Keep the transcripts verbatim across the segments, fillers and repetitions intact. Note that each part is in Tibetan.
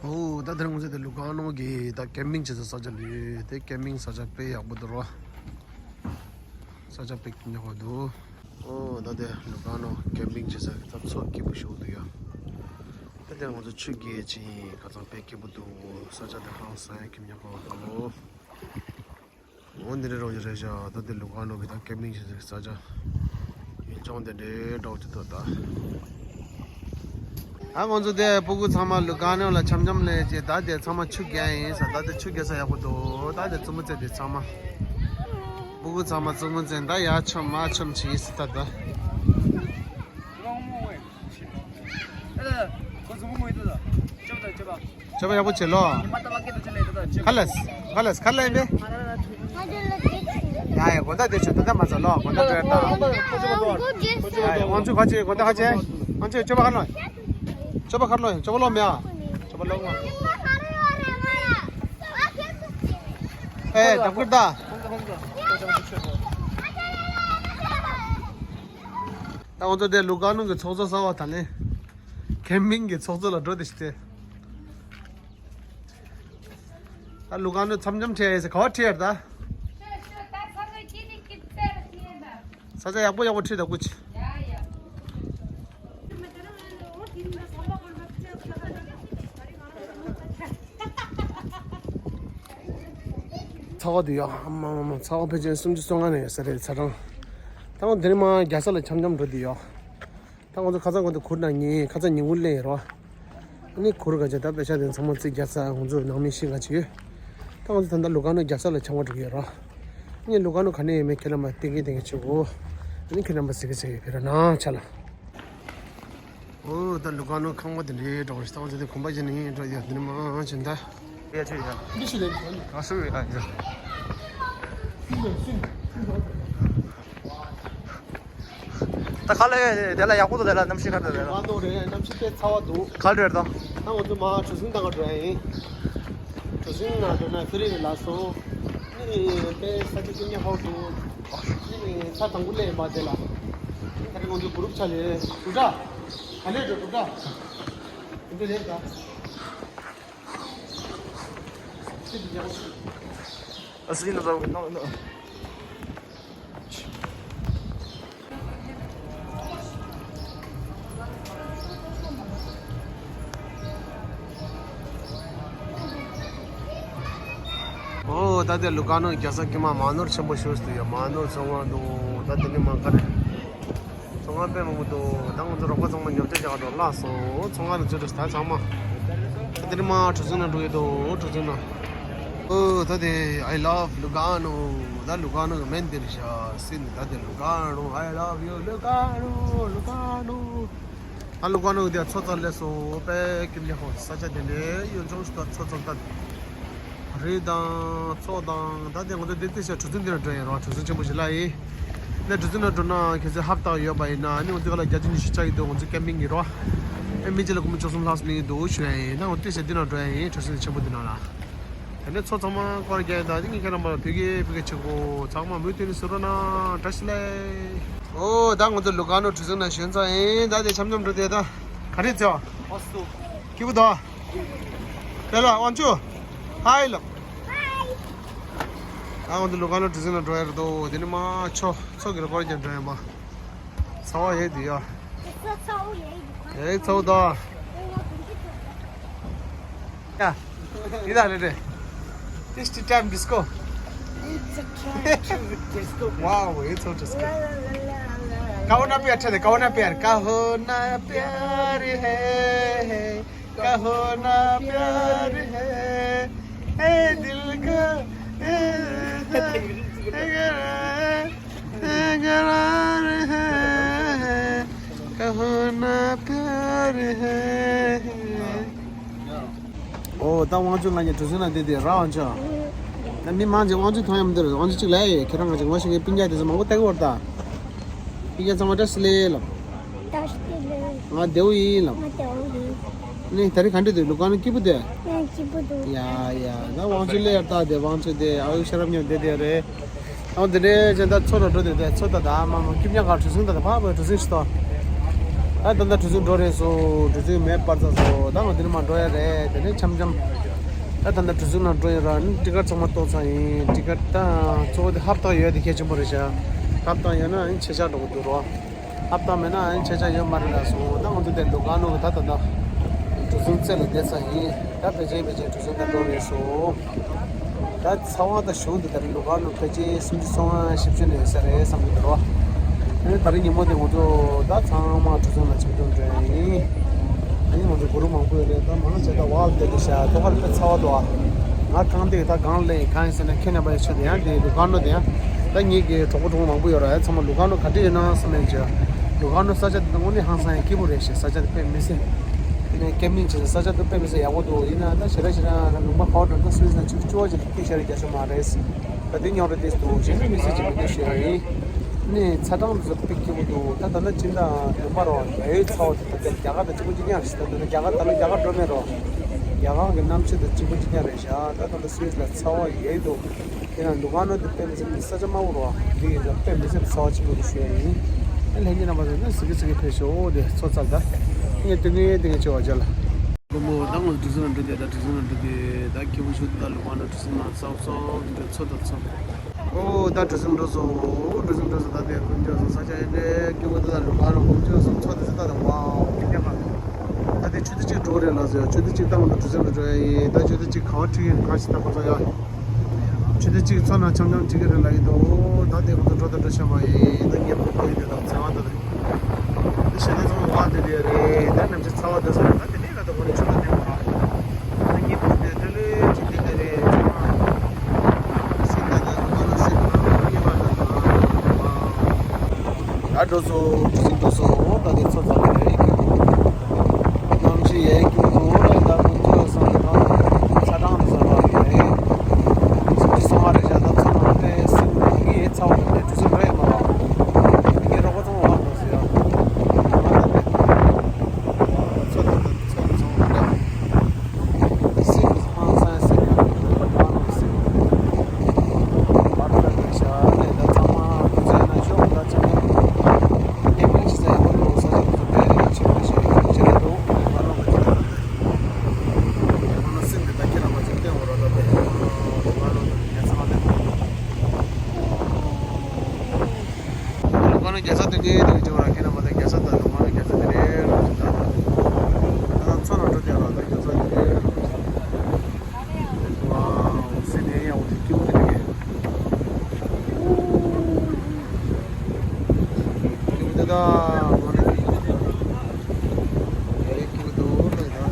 ཨོ་ད་དེ་རིང་ང་ཚོ་དེ་ལུ་ག་ནོ་གི་ད་ཀེམ་པིང་བྱེད་ས་ས་ཆ་ལ་ཡོད། དེ་ཀེམ་པིང་ས་ཆ་དཔེ་ཡག་པོ་འདུག་རོ། ས་ཆ་དཔེ་ཉོ་ག་འདུག་ཨོ་ད་དེ་ལུ་ག་ནོ་ཀེམ་པིང་བྱེད་ས་གི་ད་མཚོ་སྐྱིད་པོ་ཞིག་འདུག་ཡ། ད་དེ་ང་ཚོ་ཆུ་རྐྱལ་ཕྱིན་ཁ་སང་དཔེ་སྐྱིད་པོ་འདུག་ས་ཆ་དེ་ཧང་སང་ཡ་ཀེམ་ཉོ་ག་འདུག་འོ་འདི་འདྲའི་རོགས་ཀྱི་རེད་ཤག་ད་དེ་ལུ་ག་ནོ་གི་ད་ཀེམ་པིང་བྱེད་ས་ས་ཆ་ཡུལ་ལྗོངས་དེ་འདྲའི་འདྲ་བོ་ཅིག་འདུག་ད། ད་ང་ཚོ་དེ་སྤུ་གུ་ཚང་མ་ལུ་ག་ནོ་ལ་འཆམ་འཆམ་ལས་ཅེ་ད་དེ་ཚང་མ་ཆུ་རྐྱལ་ཡིན་ས། ད་དེ་ཆུ་རྐྱལ་ས་ཡག་པོ་འདུག་ད་དེ་བཙུན་མོ་བཙན་དེ་ཚང་མ། སྤུ་གུ་ཚང་མ་བཙུན་མོ་བཙན་ད་ཡར་འཆམ་མར་འཆམ་བྱེད་ཡིན་ས་ད་ད། ཁ་ལས་ཁ་ལས་ཡག་པོ་བྱེད་ལོ། ཁ་ལས་ཁ་ལས་ཁ་ལས་ཡིན་པས། ཡ་ཡ་དགོན་བདག་དེ་ཆོ་ད་ལྟ་མ་ཚོ་ལོ། དགོན་བདག་དེ་ད། ཡ་ཡ་དབང་ཕྱུག་ཁ་ཆེ་དགོན་བདག་ཁ་ཆེ། དབང་ཕྱུག་སྤྱོད་པ་ག་ལོ། སྤྱོད་པ་ག་ལོ་སྤྱོད་པ་ལོ་མེ་ཨ། སྤྱོད་པ་ལོ་ང་། ཨེ་ད་ཀུར་ད། ད་ང་ཚོ་དེ་ལུ་ག་ནོ་གི་ཚོགས་གཙོ་གསར་པ་དང་ནི། ཀེམ་པིང་གི་ཚོགས་གཙོ་ལ་འགྲོ་དེ་ཤི་སྟེ། ད་ལུ་ག་ནོ་འཆམ་འཆམ་ཁྲིད་ཡ་ཡིན་ཟེར་ག་བ་ཁྲིད་ཡར་ད། ས་ཆ་ཡག་པོ་ཡག་པོ་ཁྲིད་ད་སྐུ་ཅི། ཚ་བ་དུ་ཡོ། ཨ་མ་མ་མ་ཚ་བ་ཕལ་ཆེར་སུམ་ཅུ་སོ་ལྔ་ནས་ཡོད་ས་རེད་ཚ་གྲང་། ད་ང་དེ་རིང་མ་རྒྱལ་ས་ལ་འཆམ་འཆམ་འགྲོ་དུ་ཡོ། ད་ང་ཚོ་ཁ་སང་གོང་དུ་གུར་ནང་ཉིན་ཁ་སང་ཉིན་གུང་སླེབས་ཡོད་རོ། ཨ་ནི་གུར་ག་ཅེ་ད་པེ་ཤ་དེ་ཚང་མ་རྩིས་རྒྱག་ས་ང་ཚོ་ནང་མི་ཤི་ག་ཅིག་ཡོད། ད་ང་ཚོ་ད་ལྟ་ལུ་ག་ནོ་རྒྱག་ས་ལ་ཆང་བ་འགྲོ་གི་ཡོད་རོ། ཨ་ནི་ལུ་ག་ནོ་ག་ནས་ཡོད་མེད་ཁྱེད་རྣམ་པ་སྟེང་གི་སྟེང་གི་ཆུ་གོ། ཨ་ནི་ཁྱེད་རྣམ་པ་ཟི་གི་ཟི་གི་ཕེ་ར་ན་ཆ་ལ། ཨོ་ད་ལུ་ག་ནོ་ཁང་པ་དེ་འདྲའི་འགྲོ་བ་ཞིག་ད་ང་ཚོ་དེ་གོམ་པ་བཞི་ནས་འགྲོ་ཡོད་དེ་ནི་མ་ཕྱིན་ད། ཡ་ཆུ་ཡ། འདི་ཤི་ལེ། ག་སུ་ཡ་ཡ། ད་ཁ་ལས་དེ་ལ་ཡག་པོ་འདུག་དེ་ལ་གནམ་གཤིས་ག་འདྲ་རེད། མ་འདུག་རེད། གནམ་གཤིས་དཔེ་ཚ་བ་འདུག་ག་འདྲ་རེད་ད། ད་ང་ཚོ་མ་གྲུ་གཟིངས་བཏང་ག་འགྲོ་ཡ་ཡིན། གྲུ་གཟིངས་ནང་འགྲོ་ན་ཕི་རི་རེད་ལགས་སོ། ཨ་ནི་དཔེ་ས་ཆ་སྐྱིད་ཉག་ཧོ་འདུག་ཨ་ནི་ས་དང་པོ་སླེབས་ཡིན་པ་དེ་ལ། ད་རེས་ང་ཚོ་གུ་རུབ་ཆ་ལས་གྲུ་ཁྲ། ག་ལས་འགྲོ་གྲུ་ཁྲ། འདི་རེད་ད། ཨ་སི་ནི་ཟ་བ་ནོ་ནོ། ཨོ་ད་དེ་ལུ་ག་ནོ་རྒྱལ་ས་ཀྱི་མ་མ་ནོར་ཆེན་པོ་ཞུས་ཏེ་ཡོད། མ་ནོར་ཚོང་བ་འདུག་ད་དེ་ནི་མ་ག་རེད། ཚོང་བ་དཔེ་མང་པོ་འདུག་ད་ང་ཚོ་རོགས་པ་ཚང་མ་ཉོ་ཆ་རྒྱག་འགྲོ་ལགས་སོ། ཚོང་བ་ནི་ཚོད་འདྲ་ད་ཚང་མ། ད་དེ་ནི་མ་གྲུ་གཟིངས་ནང་འགྲོ་ཡོད་དོ། གྲུ་གཟིངས་ནང་། ཨོ་ད་དེ་I love Lugano། ད་ལུ་ག་ནོ་གི་མིང་དེ་རེད་ཤག་སི་ནི་ད་དེ་Lugano། I love you Lugano Lugano། ད་ལུ་ག་ནོ་གི་དེ་མཚོ་ཚང་སླེབས་སོང་། དཔེ་སྐྱིད་པོ་ཡག་པོ་ས་ཆ་དེ་འདྲའི་ཡུལ་ལྗོངས་ཤིག་ད་མཚོ་ཚང་ད། རི་དང་མཚོ་དང་ད་དེ་ང་ཚོ་དེ་ཏི་ཤ་གྲུ་གཟིངས་འདི་ན་འགྲོ་ཡིན་རོ། གྲུ་གཟིངས་ཆེན་པོ་ཞིག་ལ་ཡིན། ནས་གྲུ་གཟིངས་ན་འགྲོ་ན་ཁྱེད་ཚོ་ཧབ་ཏག་ཡོད་པ་ཡིན་ན་ནི་ང་ཚོ་ག་ལ་བརྒྱ་ཆ་ཉི་ཤུ་ཆག་གི་འདུག་ང་ཚོ་ཀེམ་པིང་གི་རོ། ཨེ་མི་གཅིག་ལ་སྒོར་མོ་བཅུ་གསུམ་ལྷག་ཙམ་ལེན་གི་འདུག་ཞུ་ཡ་ཡིན། ད་ང་ཏི་ཤ་འདི་ན་འགྲོ་ཡ་ཡིན། གྲུ་གཟིངས་ཆེན་པོ་འདི་ན་ལ། དེ་ནས་མཚོ་ཚང་མ་སྐོར་རྒྱག་ཡིན། ད་དེ་ངས་ཁྱེད་རྣམ་པ་ལ་བོད་སྐད་བོད་སྐད་ཆེ་གོ་ཚང་མ་མུ་མཐུད་ནས་གཟིགས་རོགས་གནང་། བཀྲ་ཤིས་བདེ་ལེགས། ཨོ་ད་ང་ཚོ་ལུ་ག་ནོ་གྲུ་གཟིངས་ན་ཞོན་ཚར་ཡིན། ད་དེ་འཆམ་འཆམ་འགྲོ་དེ་ད་ག་རེ་ཚེ་བ། ཨོ་སྟོ། སྐྱིད་པོ་དོ། དེ་ལ་དབང་ཕྱུག་ཧའི་ལབ། ཨ་ང་ཚོ་ལུ་ག་ནོ་གྲུ་གཟིངས་ན་འགྲོ་ཡ་རེད་དོ། དེ་ནི་མ་ཆོ་ཚོ་གི་རེ་སྐོར་རྒྱག་འགྲོ་ཡ་མ། ཚ་བ་ཡེ་དུ་ཡ། ཚ་བ་དོ། ཡ། ཡི་ད་རེད་རེད། This the time disco. It's a time to disco. Wow, it's so disco. कहो ना प्यार, चले, कहो ना प्यार, कहो ना प्यार है, कहो ना प्यार है, ए दिल का, ए, ए, ए, करार है, कहो ना प्यार है। ཨོ་ད་དབང་ཕྱུག་ང་གཉིས་གྲུ་གཟིངས་ན་འདི་དེ་ར་དབང་ཕྱུག་ད་མི་མང་ཅིག་དབང་ཕྱུག་མཐོང་ཡ་མི་འདུག་དབང་ཕྱུག་གཅིག་ལ་ཡེ་ཁྱེད་རང་ང་ཅིག་ངོ་ཤེས་མཁན་སྤུན་ཀྱག་དེ་ཚོ་མང་པོ་ལྟ་གི་ཡོད་རེད་ད། སྤུན་ཀྱག་ཚང་མ་བཀྲ་ཤིས་བདེ་ལེགས་ལབ། བཀྲ་ཤིས་བདེ་ལེགས། ང་བདེ་པོ་ཡིན་ལབ། ང་བདེ་པོ་ཡིན། ནི་ད་རེས་ག་འདྲ་འདུག་ལུ་ག་ནོ་སྐྱིད་པོ་འདུག་ཡ་སྐྱིད་པོ་འདུག་ཡ་ཡ་ད་དབང་ཕྱུག་སླེབས་ཡ་ད་དེ་དབང་ཕྱུག་དེ་ཨ་ཡུ་ཤ་རབ་ཉོ་བསྡད་དེ་རེད། ཨོ་དེ་འདྲའི་ཅན་ད་མཚོ་རུ་འགྲོ་དེ་དེ་མཚོ་ད་ད་མ་མ་སྐྱིད་ཉག་ག་གྲུ་གཟིངས་ད་ད་ཕ་བའི་གྲུ་གཟིངས་ཤི་ཏོ། ད་ད་ལྟ་གྲུ་གཟིངས་འགྲོ་རན་སོང་། གྲུ་གཟིངས་མེ་སྤར་ཚར་སོང་། ད་ང་འདི་ནས་མར་འགྲོ་ཡ་རེད། དེ་ནས་འཆམ་འཆམ། ད་ད་ལྟ་གྲུ་གཟིངས་ནང་འགྲོ་ཡ་ར། ཨ་ནི་ཊི་ཀེཊ་ཚང་མ་གཏོང་ཚར་ཡིན། ཊི་ཀེཊ་ད་གཙོ་བོ་དེ་ཧབ་ཏང་ཡོད་དེ་གལ་ཆེན་པོ་རེད་ཤག་ཧབ་ཏང་ཡོད་ན་ཨ་ནི་ཆེ་ཆག་འགྲོ་གི་འདུག་རོ། ཧབ་ཏང་མེད་ན་ཨ་ནི་ཆེ་ཆག་ཡོད་མ་རེད་ལབ་སོང་། ད་ང་ཚོ་དེ་ལུ་ག་ནོ་གི་ད་ད་ལྟ་གྲུ་གཟིངས་རྩེ་ལ་བསྡད་ཚར་ཡིན། ད་ཕལ་ཆེར་ཕལ་ཆེར་གྲུ་གཟིངས་ད་འགྲོ་རན་སོང་། ད་ཚ་བ་དང་གཞུང་དེ་ལྟར་ལུ་ག་ནོ་ཕལ་ཆེར་སུམ་ཅུ་སོ་ལྔ་བཞི་བཅུ་ནས་ཡོད་ས་རེད་བསམ་གྱི་འདུག་ཨ་ནི་ད་རིང་ཉིན་མོ་དེ་ང་ཚོ་ད་ཚང་མ་གྲུ་གཟིངས་ལ་འཆམ་འཆམ་འགྲོ་ཡ་ཡིན། ཨ་ནི་ང་ཚོ་གུ་རུ་མང་པོ་ཡོད་རེད། ད་མང་ཆེ་ད་ཝལ་དེ་དེ་ཤ་ཐོག་ཁར་དཔེ་ཚ་བ་འདུག་ཨ་ང་རྐང་དེ་ད་གང་ལས་གང་ཡིན་ཟེར་ན་ཁྱེད་རྣམ་པ་ཡི་ཆེད་དུ་ཡང་དེ་ལུ་ག་ནོ་དེ་ཡང་ད་ངེད་ཀྱི་གྲོགས་པོ་གྲོགས་མོ་མང་པོ་ཡོད་རེད། ཚང་མ་ལུ་ག་ནོ་ག་འདྲ་ཡོད་ན་བསམ་ཡོད་ཅེ། ལུ་ག་ནོ་ས་ཆ་དེ་ད་དངོས་གནས་ཧང་སང་ཡང་སྐྱིད་པོ་རེད་ཤག་ས་ཆ་དེ་དཔེ་མི་སྲིད། དེ་ནས་ཀེམ་པིང་བྱེད་ས་ཆ་དེ་དཔེ་མི་སྲིད་ཡག་པོ་འདུག་ཡིན་ན་ད་ཞེ་དྲག་ཞེ་དྲག་ལུང་པ་ཧོ་ཊེལ་ད་སུད་སི་ན་ཆིག་སྟོང་བརྒྱ་ཆ་ལ་སྐྱེ་ཤར་རྒྱ་ཆ་མ་རེད། ད་དེ་ཉོ་རེ་དེ་འདུག་གཞན་དཔེ་མི་སྲིད་ཅིག་མི་འདུག་ཞེས་ཡིན། ནས་ཚ་གྲང་དུ་དཔེ་སྐྱིད་པོ་འདུག་ད་ད་ལྟ་ཕྱི་ཟླ་ལུང་པ་རོ་ཡོད་ཚ་བ་དེ་ད་རྒྱ་གར་དང་གཅིག་པ་གཅིག་རྐྱང་རེད་ཤག་ད་ད་རྒྱ་གར་ད་ལོ་རྒྱ་གར་འགྲོ་མེད་རོ། རྒྱ་གར་གྱི་གནམ་གཤིས་དང་གཅིག་པ་གཅིག་རྐྱང་རེད་ཤག་ད་ད་ལྟ་སུད་སི་ལ་ཚ་བ་ཡོད་འདུག་དེ་ན་ལུ་ག་ནོ་དེ་དཔེ་མི་སྲིད་ས་ཆ་དམའ་བོ་རོ། འདི་ཡིན་ཙང་དཔེ་མི་སྲིད་ཚ་བ་ཆེན་པོ་འདུག་ཞུ་ཡ་ཡིན། ཨ་ལྷན་རྒྱས་རྣམ་པ་ཚོ་ནི་གཟིགས་གི་གཟིགས་གི་ཕེབས་ཤོག་དེ་ཚོ་ཚར་ད། ངས་དེ་ངས་དེ་ངས་བྱེད་བ་བྱ་ལ། དགོང་མོ་ད་ང་གྲུ་གཟིངས་ལ་འགྲོ་དེ་ད་གྲུ་གཟིངས་ལ་འགྲོ་དེ་ད་སྐྱིད་པོ་ཞིག་འདུག་ད་ལུ་ག་ནོ་གྲུ་གཟིངས་ནང་ཚ་བ་ཚ་བ་འདྲ་ཚོ་ད་ཚོ། ཨོ་ད་གྲུ་གཟིངས་འགྲོ་སོང་། གྲུ་གཟིངས་འགྲོ་སོང་། ད་དེ་དགོང་ཚོ་སོང་ས་ཆ་ཡིན་དེ་སྐྱིད་པོ་འདུག་ད་ལུ་ག་ནོ་དགོང་ཚོ་སོང་ཚོ་དེ་ཚོ་ད་ད་ཝའོ་དེ་ཉག་ག་ད་དེ་ཆུ་ཚོད་གཅིག་འགྲོ་རེད་ལགས་སོ། ཆུ་ཚོད་གཅིག་ད་ང་ཚོ་གྲུ་གཟིངས་ལ་འགྲོ་ཡ་ཡིན། ད་ཆུ་ཚོད་གཅིག་ག་བ་ཁྲིད་ཡིན་ག་ཞིག་ད་ཁོ་ཚོ་ཡ། ཆུ་ཚོད་གཅིག་ཚོ་ན་འཆམ་འཆམ་ཁྲིད་ཀྱི་རེད་ལབ་ཀྱི་འདུག་ད་དེ་ཁོ་ཚོ་འགྲོ་ད་འགྲོ་བྱས་པ་ཡིན། ད་ངས་ཁོ་ཁོ་ཡི་དེ་དང་ཚ་བ་ད་དེ་ཞལ་ནས་ཚོ་བ་དེ་དེ་རེད། ད་ནམ་ཞིག་ཚ་བ་དེ་སོང་ད་དེ་ནས་ང་ད་ཁོ་ནས་ཆུ་ཚོད་དེ་མ་ད་ངས་ཁོ་དེ་དེ་ལས་ཆུ་ཚོད་དེ་རེད། ད་འགྲོ་སོང་། གྲུ་གཟིངས་འགྲོ་སོང་། ད་དེ་ཚོ་ཚང་མ་རེད། གནམ་གཤིས་ཡག་གི་འདུག་རེད། ད་ཁོང་ཚོ་སང་ཉིན་ཚ་གྲང་དུ་ཟ་བ་གི་རེད། སུམ་ཅུ་སོ་ལྔ་རེད་བཞག་ད་ཚོ་ནང་དེ་སིང་ངའི་ཚ་བ་དེ་གྲུ་གཟིངས་འགྲོ་ཡོད་མ་རེད། ངའི་རོགས་པ་ཚང་མ་འོང་འགྲོ་ཟེར་ཡ། ང་ད་དེ་ཚོ་དང་ཚོ་དང་ཚོ་རེད། ལུང་པ་ནང་རྒྱལ་ས་དེ་ངའི་དེ་བྱེད་པ་ར་ཁྱེད་རྣམ་པ་ལ་རྒྱལ་ས་དང་ལུང་པ་ནང་རྒྱལ་ས་དེ་རེད་ལབ་ཀྱི་འདུག་ད་ད་མཚོ་ནང་འགྲོ་དེ་ར་ད་རྒྱལ་ས་དེ་རེད་ལབ་ཀྱི་འདུག་ཝའོ་སེམས་ཡང་ཡག་པོ་དེ་སྐྱིད་པོ་དེ་རེད། སྐྱིད་པོ་དེ་ད་ངོ་ནས་ཡ་ཡི་སྐྱིད་པོ་འདུག་ལབ་ད།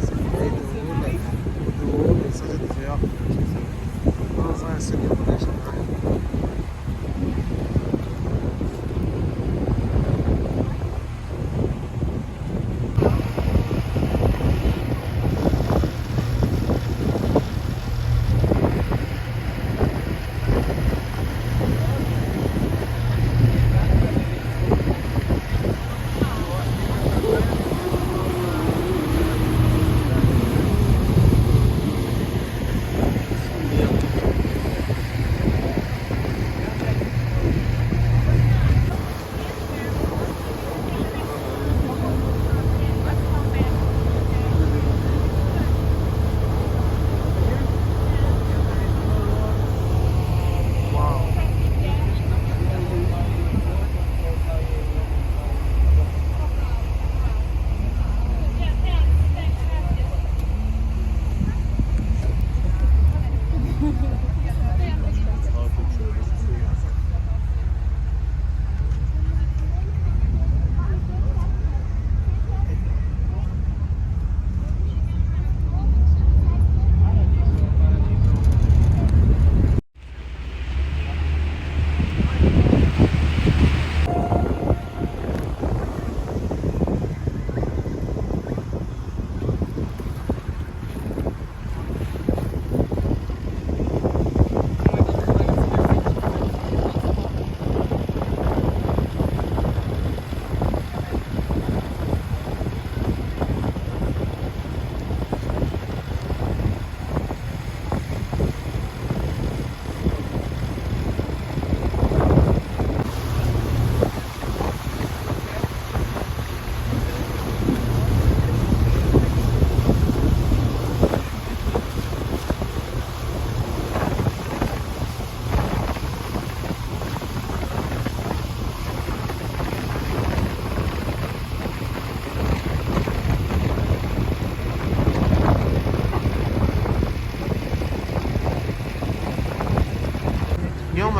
སེམས་ཡག་པོ་འདུག་ལབ་ད། སྐྱིད་པོ་འདུག་ལབ་ས་ཆ་དེ་ཚོ་ཡག་ཁོ་རང་ཚོ་ཡང་སེམས་སྐྱིད་པོ་རེད་ཤག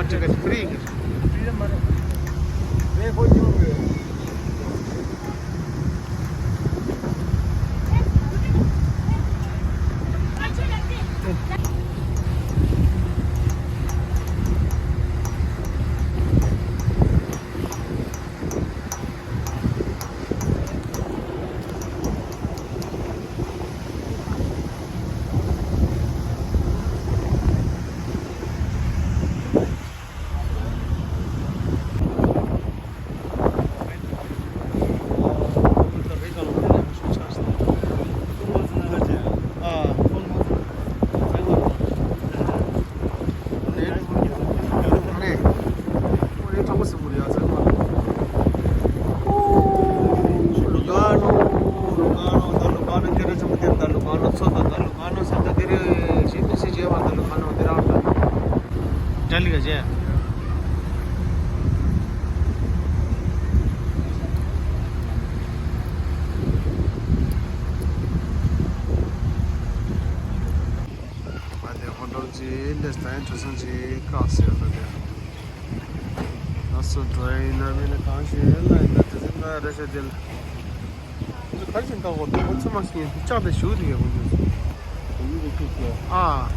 Ticket free. ཨ་དེ་ཧོན་ཌོག་ཅིག་ལས་ད་ཡིན་དུ་སོང་ཅིག་བཀག་ཟེར་ད་དེ། ད་སུ་འགྲོ་ཡིན་ན་མིན་ན་གང་ཞིག་ཡིན་ལ་ཡིན་ད་དེ་ཟིན་ན་རེ་ཤ་དེ་ལ། ཁ་ཅིག་ད་གོ་ད་ཁོ་ཚོ་མ་ཤེས་ཡིན་ཅག་ད་ཞུ་དེ་གོ་དེ། ཨ།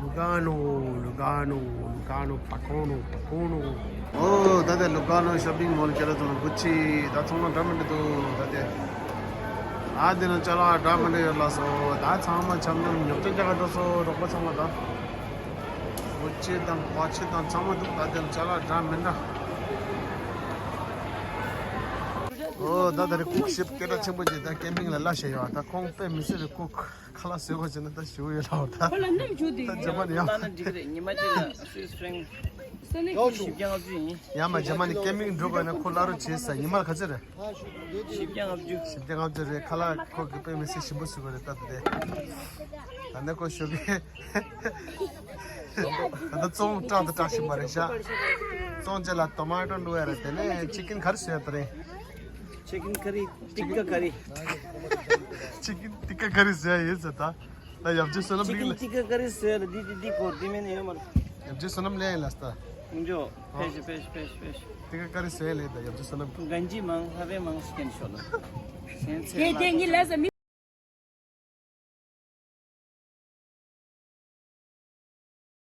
Lugano, Lugano, Lugano, Pacono, Pacono. ཨོ། ད་ལྟ་ལུ་ག་ནོ་ཤོ་པིང་མོལ་ཁྱེད་རང་ཚོ་ལ་གུ་ཅི་ད་ཚང་མ་འདྲ་མི་འདྲ་འདུག་ད་ལྟ་ཨ་དེ་ན་ཅ་ལག་འདྲ་མི་འདྲ་ཡོད་ལ་སོ། ད་ཚང་མ་འཆམ་འཆམ་ཉོ་ཆ་རྒྱག་ག་འགྲོ་སོ། རོགས་པ་ཚང་མ་ད་གུ་ཅི་དང་པ་ཅི་དང་ཚང་མ་འདུག་ད་ལྟ་ཅ་ལག་འདྲ་མི་འདྲ། ཨོ། ད་ད་རེ་ཀུག་ཤེབ་སྐད་གྲགས་ཆེན་པོ་ཅིག་ད་ཀེམ་པིང་ལ་ལ་ཤེ་ཡོད། ད་ཁོང་དཔེ་མི་སྲིད་རེ་ཀུག་ཁ་ལག་བཟོས་པ་བྱས་ན་ད་ཞུ་ཡོད་ལ། ད་ཁོ་ལ་རྣམ་འགྱུར་དེ་ད་ཇ་མ་ནི་ཡང་ལ་ན་འགྲིག་གི་རེད། ཉི་མ་གཅིག་ལ་སུད་ཕྲེང་བཞི་བརྒྱ་ལྔ་བཅུ་ཡིན། ཡང་མ་ཇ་མ་ནི་ཀེམ་པིང་འགྲོ་དགོས་ན་ཁོ་ལ་རུ་བྱེད་ས་ཉི་མ་ལ་ག་ཚོད་རེད། བཞི་བརྒྱ་ལྔ་བཅུ། བཞི་བརྒྱ་ལྔ་བཅུ་རེད། ཁ་ལག་ཁོ་གི་དཔེ་མི་སྲིད་ཞིམ་པོ་བཟོས་པ་རེད། ད་དེ་ད་ནི་ཁོ་ཞོགས་ཀས་ད་ལྟ་བཙོང་སྐྲག་ཏུ་སྐྲག་བཞིན་པ་རེད་ཤག་བཙོང་རྗེས་ལ་ཏོ་མ་ཊོ་འདུག་ཡ་རེད། དེ་ནས་ཅི་ཀིན་ག་རེ་བཟོས་ཡ་ད་རེད། ཅི་ཀིན་ཁ་རི་ཏི་ཀ་ཁ་རི། ཅི་ཀིན་ཏི་ཀ་ཁ་རི་ཟེར་ཡ་ཡིན་ཟེར་ད། ད་ཡབ་རྗེ་བསོད་ནམས། ཅི་ཀིན་ཏི་ཀ་ཁ་རི་ཟེར་ཡ་ལ་འདི་འདི་འདི་གོ་འདི་མེད་ན་ཡོད་མ་རེད། ཡབ་རྗེ་བསོད་ནམས་ལས་ཡིན་ལ་ས་ད། ཡོང་འཇོག་ཕེ་ཤི་ཕེ་ཤི་ཕེ་ཤི་ཕེ་ཤི། ཏི་ཀ་ཁ་རི་ཟེར་ཡ་ལས་ད་ཡབ་རྗེ་བསོད་ནམས། གན་ཇི་མང་ལྷ་བན་མང་སྐྱེན་ཤོ་ལ། གན་ཚེ་དེ་དེ་ངི་ལ་ས་མི།